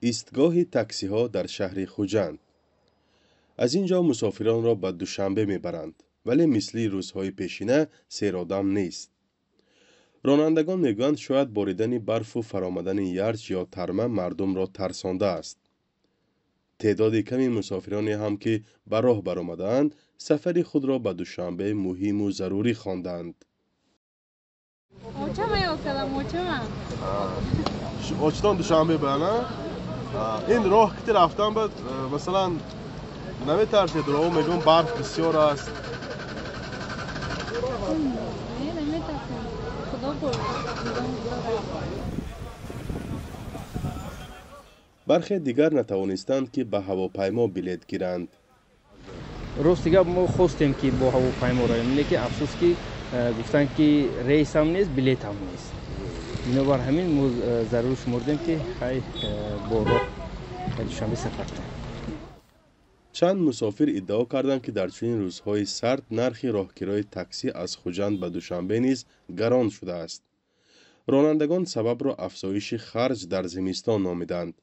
Истгоҳи таксиҳо дар шаҳри Хуҷанд. Аз ин ҷо мусофиронро ба Душанбе мебаранд, вале мисли рӯзҳои пешина серодам нест. Ронандагон мегӯянд, шояд боридани барфу фаромадани ярч ё тарма мардумро тарсондааст. Теъдоди ками мусофироне ҳам, ки ба роҳ баромадаанд, сафари худро ба Душанбе муҳиму зарурӣ хондаанд. Очитон Душанбе ба, ин роҳ ки рафтан ба, масалан, наметарсед? Роҳ мегӯям, барф бисёр аст. Бархе дигар натавонистанд, ки ба ҳавопаймо билет гиранд. Рости гап, мо хостем, ки бо ҳавопаймо равем, лекин афсӯс, ки гуфтанд, ки рейсам нест, билетам нест. Бинобар ҳамин мо зарур шумурдем, ки хай бо роҳ ба Душанбе сафар кунем. Чанд мусофир иддао карданд, ки дар чунин рӯзҳои сард нархи роҳкирои таксӣ аз Хуҷанд ба Душанбе низ гарон шудааст. Ронандагон сабабро афзоиши харҷ дар зимистон номиданд,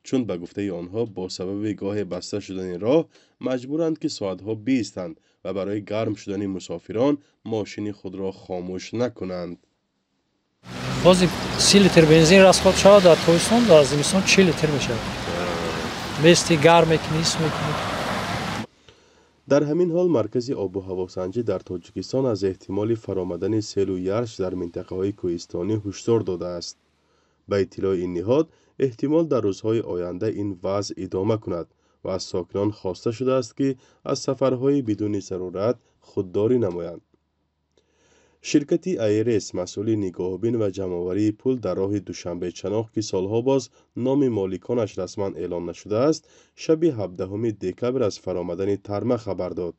чун ба гуфтаи онҳо, бо сабаби гоҳе баста шудани роҳ маҷбуранд, ки соатҳо биистанд ва барои гарм шудани мусофирон мошини худро хомӯш накунанд. Ҳозир 30 литр бензин расход шавад дар тобистон, дар зимистон 40 литр мешавад. Мести гарм мекунӣ, ис мекунӣ. Дар ҳамин ҳол, Маркази обу ҳавосанҷӣ дар Тоҷикистон аз эҳтимоли фаромадани селу ярч дар минтақаҳои кӯҳистонӣ ҳушдор додааст. Ба иттилои ин ниҳод, эҳтимол дар рӯзҳои оянда ин вазъ идома кунад ва аз сокинон хоста шудааст, ки аз сафарҳои бидуни зарурат худдорӣ намоянд. Ширкати АРС, масъули нигоҳубин ва ҷамъоварии пул дар роҳи Душанбе-Чаноқ, ки солҳо боз номи моликонаш расман эълон нашудааст, шаби 17 декабр аз фаромадани тарма хабар дод.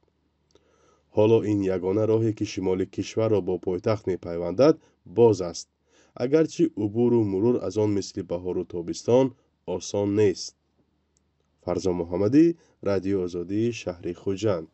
Ҳоло ин ягона роҳе, ки шимоли кишварро бо пойтахт мепайвандад, боз аст, агарчи убуру мурур аз он мисли баҳору тобистон осон нест. Фарзон Муҳаммадӣ, Радиои Озодӣ, шаҳри Хуҷанд.